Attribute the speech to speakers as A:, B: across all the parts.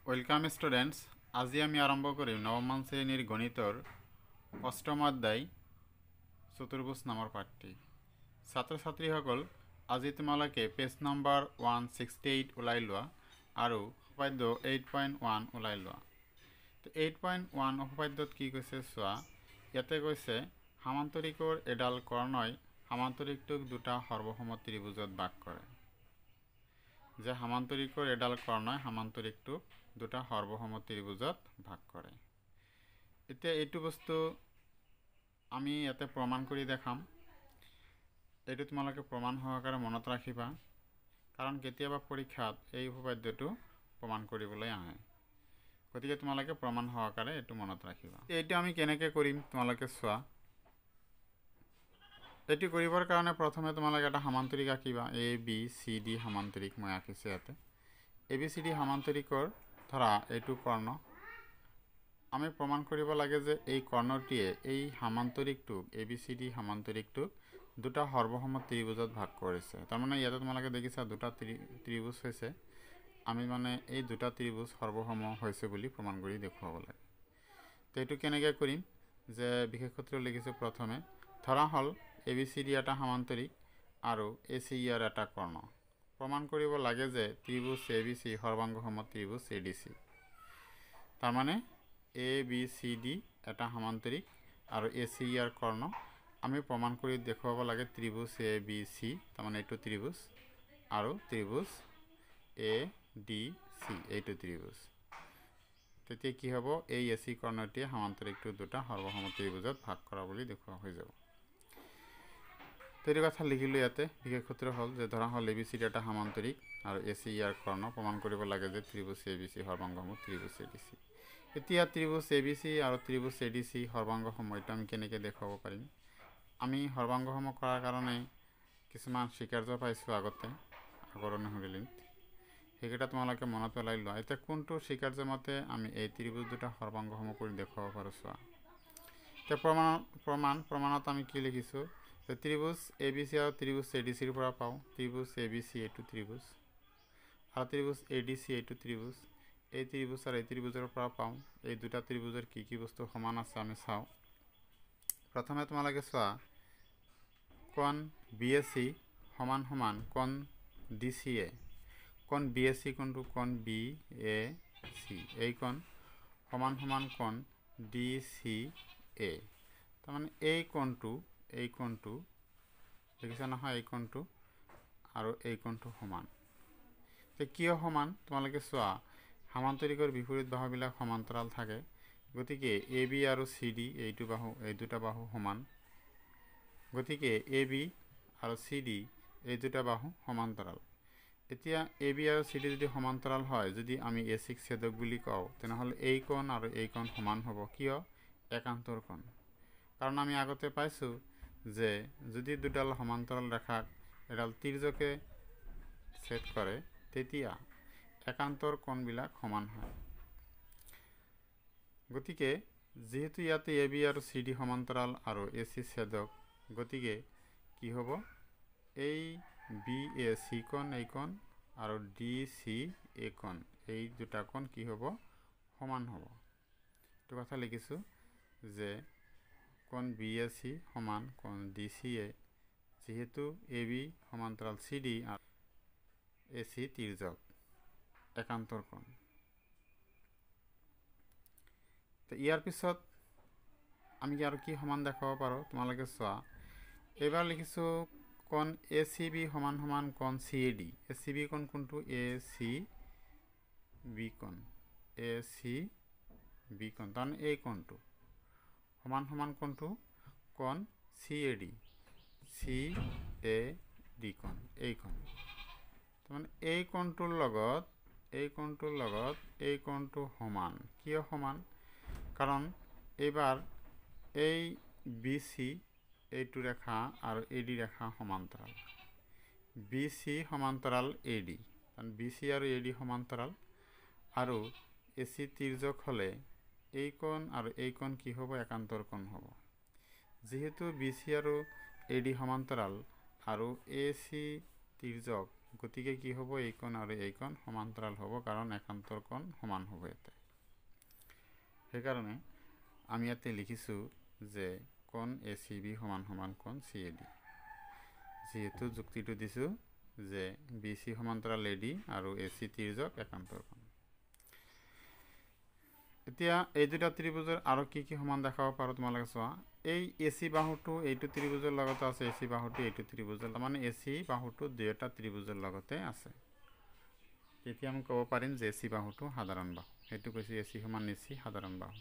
A: Welcome students, আজি আমি আৰম্ভ কৰিম নৱম শ্ৰেণীৰ গণিতৰ অষ্টম অধ্যায় চতুৰ্ভুজ নামৰ পাঠটি। ছাত্ৰ ছাত্ৰীসকল, আজি তোমালোকে পেজ নম্বৰ 168 ওলাই লোৱা আৰু উপপাদ্য 8.1 ওলাই লোৱা। তো 8.1 উপপাদ্যত কি কৈছে চোৱা। ইয়াতে কৈছে সামান্তৰিকৰ এডাল কৰ্ণই সামান্তৰিকটোক দুটা সৰ্বসম ত্ৰিভুজত ভাগ কৰে। যে সামান্তৰিকৰ এডাল কৰ্ণই সামান্তৰিকটোক দুটা সৰ্বসম ত্ৰিভুজত ভাগ কৰে। এতিয়া এইটো বস্তু আমি ইয়াতে প্ৰমাণ কৰি দেখাম। এইটো তোমালোকে প্ৰমাণ সহকাৰে মনত ৰাখিবা, কাৰণ কেতিয়াবা পৰীক্ষাত এই উপপাদ্যটো প্ৰমাণ কৰিবলৈ আহে। গতিকে তোমালোকে প্ৰমাণ সহকাৰে এইটো মনত ৰাখিবা। এইটো আমি কেনেকৈ কৰিম তোমালোকে চোৱা। এইটো কৰিবৰ কাৰণে প্ৰথমে তোমালোকে এটা সামান্তৰিক আঁকিবা। এ বি চি ডি সামান্তৰিক মই আঁকিছোঁ ইয়াতে। এ বি চি ডি সামান্তৰিকৰ ধৰা এইটো কৰ্ণ। আমি প্ৰমাণ কৰিব লাগে যে এই কৰ্ণটিয়ে এই সামান্তৰিকটোক, এ বি চি ডি সামান্তৰিকটোক দুটা সৰ্বসম ত্ৰিভুজত ভাগ কৰিছে। তাৰমানে ইয়াতে তোমালোকে দেখিছা দুটা ত্ৰিভুজ হৈছে। আমি মানে এই দুটা ত্ৰিভুজ সৰ্বসম হৈছে বুলি প্ৰমাণ কৰি দেখুৱাব লাগে। তো এইটো কেনেকৈ কৰিম যে বিশেষ সূত্ৰ লিখিছোঁ। প্ৰথমে ধৰা হ'ল এ বি চি ডি এটা সামান্তৰিক আৰু এ চি ইয়াৰ এটা কৰ্ণ। প্ৰমাণ কৰিব লাগে যে ত্ৰিভুজ এ বি চি সৰ্বাংগসম ত্ৰিভুজ এ ডি চি। তাৰমানে এ বি চি ডি এটা সামান্তৰিক আৰু এ চি ইয়াৰ কৰ্ণ। আমি প্ৰমাণ কৰি দেখুৱাব লাগে ত্ৰিভুজ এ বি চি, তাৰমানে এইটো ত্ৰিভুজ, আৰু ত্ৰিভুজ এ ডি চি এইটো ত্ৰিভুজ। তেতিয়া কি হ'ব, এই এ চি কৰ্ণটিয়ে সামান্তৰিকটো দুটা সৰ্বসম ত্ৰিভুজত ভাগ কৰা বুলি দেখুওৱা হৈ যাব। এইটো কথা লিখিলোঁ ইয়াতে। বিশেষ সূত্ৰ হ'ল যে ধৰা হ'ল এ বি চি এটা সামান্তৰিক আৰু এ চি ইয়াৰ কৰ্ণ। প্ৰমাণ কৰিব লাগে যে ত্ৰিভুজ এ বি চি সৰ্বাংগসম ত্ৰিভুজ এ ডি চি। এতিয়া ত্ৰিভুজ এ বি চি আৰু ত্ৰিভুজ এ ডি চি সৰ্বাংগসম এইটো আমি কেনেকৈ দেখুৱাব পাৰিম? আমি সৰ্বাংগসম কৰাৰ কাৰণে কিছুমান স্বীকাৰ্য পাইছোঁ আগতে, আগৰ অনুশীলনীত। সেইকেইটা তোমালোকে মনত পেলাই লোৱা। এতিয়া কোনটো স্বীকাৰ্য মতে আমি এই ত্ৰিভুজ দুটা সৰ্বাংগসম কৰি দেখুৱাব পাৰোঁ চোৱা। এতিয়া প্ৰমাণত আমি কি লিখিছোঁ যে ত্ৰিভুজ এ বি চি আৰু ত্ৰিভুজ এ ডি চিৰ পৰা পাওঁ। ত্ৰিভুজ এ বি চি এইটো ত্ৰিভুজ আৰু ত্ৰিভুজ এ ডি চি এইটো ত্ৰিভুজ। এই ত্ৰিভুজ আৰু এই ত্ৰিভুজৰ পৰা পাওঁ। এই দুটা ত্ৰিভুজৰ কি কি বস্তু সমান আছে আমি চাওঁ। প্ৰথমে তোমালোকে চোৱা, কোণ বি এ চি সমান সমান কোণ ডি চি এ। কোণ বি এ চি কোণটো, কোণ বি এ চি এই কোণ সমান সমান কোণ ডি চি এ। তাৰমানে এই কোণটো, এই কোণটো দেখিছা নহয়, এই কোণটো আৰু এই কোণটো সমান। কিয় সমান তোমালোকে চোৱা, সামান্তৰিকৰ বিপৰীত বাহুবিলাক সমান্তৰাল থাকে। গতিকে এ বি আৰু চি ডি এইটো বাহু, এই দুটা বাহু সমান। গতিকে এ বি আৰু চি ডি এই দুটা বাহু সমান্তৰাল। এতিয়া এ বি আৰু চি ডি যদি সমান্তৰাল হয়, যদি আমি এ চিক ছেদক বুলি কওঁ, তেনেহ'লে এই কোণ আৰু এই কোণ সমান হ'ব। কিয়? একান্তৰ কোণ। কাৰণ আমি আগতে পাইছোঁ যে যদি দুডাল সমান্তৰাল ৰেখাক এডাল তিৰ্যকে ছেদ কৰে, তেতিয়া একান্তৰ কোণবিলাক সমান হয়। গতিকে যিহেতু ইয়াতে এ বি আৰু চি ডি সমান্তৰাল আৰু এ চি ছেদক, গতিকে কি হ'ব, এই বি এ চি কোণ এই কোণ আৰু ডি চি এ কোণ এই দুটা কোণ কি হ'ব, সমান হ'ব। এইটো কথা লিখিছোঁ যে কোণ বি এ চি সমান কোণ ডি চি এ, যিহেতু এ বি সমান্তৰাল চি ডি আৰু এ চি তিৰ্যক একান্তৰ কোণ। তো ইয়াৰ পিছত আমি আৰু কি সমান দেখুৱাব পাৰোঁ তোমালোকে চোৱা। এইবাৰ লিখিছোঁ কোণ এ চি বি সমান সমান কোণ C A D. A C B কোণ কোনটো, এ চি বি কোণ, এ চি বি কোণ, তাৰমানে এই কোণটো সমান সমান কোণটো কোণ C A D, C A D কোণ, এই কোণ। তাৰমানে এই কোণটোৰ লগত এই কোণটোৰ লগত এই কোণটো সমান। কিয় সমান? কাৰণ এইবাৰ এই বি চি এইটো ৰেখা আৰু এ ডি ৰেখা সমান্তৰাল। বি চি সমান্তৰাল এ ডি, কাৰণ বি চি আৰু এ ডি সমান্তৰাল আৰু এ চি তিৰ্যক হ'লে এই কোণ আৰু এই কোণ কি হ'ব, একান্তৰ কোণ হ'ব। যিহেতু বি চি আৰু এ ডি সমান্তৰাল আৰু এ চি তিৰ্যক, গতিকে কি হ'ব? এই কোণ আৰু এই কোণ সমান্তৰাল হ'ব, কাৰণ একান্তৰ কোণ সমান হ'ব ইয়াতে। সেইকাৰণে আমি ইয়াতে লিখিছোঁ যে কোণ এ চি বি সমান সমান কোণ চি এ ডি। যিহেতু যুক্তিটো দিছোঁ যে বি চি সমান্তৰাল এ ডি আৰু এ চি তিৰ্যক একান্তৰ কোণ। এতিয়া এই দুটা ত্ৰিভুজৰ আৰু কি কি সমান দেখাব পাৰোঁ তোমালোকে চোৱা। এই এ চি বাহুটো এইটো ত্ৰিভুজৰ লগতে আছে, এ চি বাহুটো এইটো ত্ৰিভুজৰ, মানে এ চি বাহুটো দুয়োটা ত্ৰিভুজৰ লগতে আছে। তেতিয়া আমি ক'ব পাৰিম যে এ চি বাহুটো সাধাৰণ বাহু। সেইটো কৈছোঁ, এ চি সমান এ চি সাধাৰণ বাহু।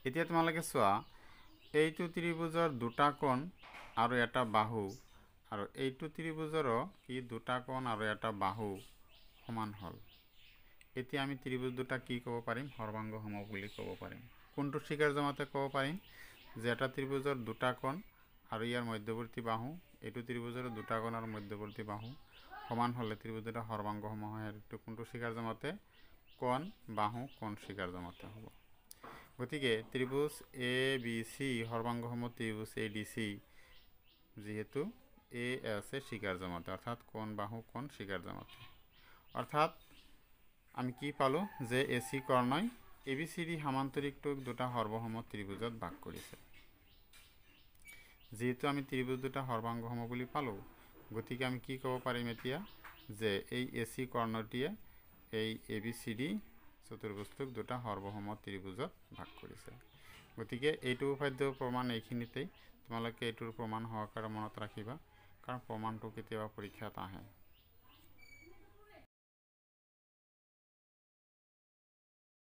A: এতিয়া তোমালোকে চোৱা, এইটো ত্ৰিভুজৰ দুটা কোণ আৰু এটা বাহু আৰু এইটো ত্ৰিভুজৰো কি দুটা কোণ আৰু এটা বাহু সমান হ'ল। এতিয়া আমি ত্ৰিভুজ দুটা কি ক'ব পাৰিম? সৰ্বাংগ সম বুলি ক'ব পাৰিম। কোনটো স্বীকাৰ্য মতে ক'ব পাৰিম? যে এটা ত্ৰিভুজৰ দুটা কোণ আৰু ইয়াৰ মধ্যৱৰ্তী বাহু, এইটো ত্ৰিভুজৰ দুটা কোণ আৰু মধ্যৱৰ্তী বাহু সমান হ'লে ত্ৰিভুজ দুটা সৰ্বাংগ সম হয়। এইটো কোনটো স্বীকাৰ্য মতে? কোণ বাহু কোণ স্বীকাৰ্য মতে হ'ব। গতিকে ত্ৰিভুজ এ বি চি সৰ্বাংগ সম ত্ৰিভুজ এ ডি চি, যিহেতু এ আছে স্বীকাৰ্য মতে, অৰ্থাৎ কোণ বাহু কোণ স্বীকাৰ্য মতে। অৰ্থাৎ আমি কি পালোঁ যে এ চি কৰ্ণই এ বি চি ডি সামান্তৰিকটোক দুটা সৰ্বসম ত্ৰিভুজত ভাগ কৰিছে। যিহেতু আমি ত্ৰিভুজ দুটা সৰ্বাংগ সম বুলি পালোঁ, গতিকে আমি কি ক'ব পাৰিম এতিয়া যে এই এ চি কৰ্ণটিয়ে এই এ বি চি ডি চতুৰ্ভুজটোক দুটা সৰ্বসম ত্ৰিভুজত ভাগ কৰিছে। গতিকে এইটো উপপাদ্য প্ৰমাণ এইখিনিতেই। তোমালোকে এইটোৰ প্ৰমাণ সহকাৰে মনত ৰাখিবা, কাৰণ প্ৰমাণটো কেতিয়াবা পৰীক্ষাত আহে।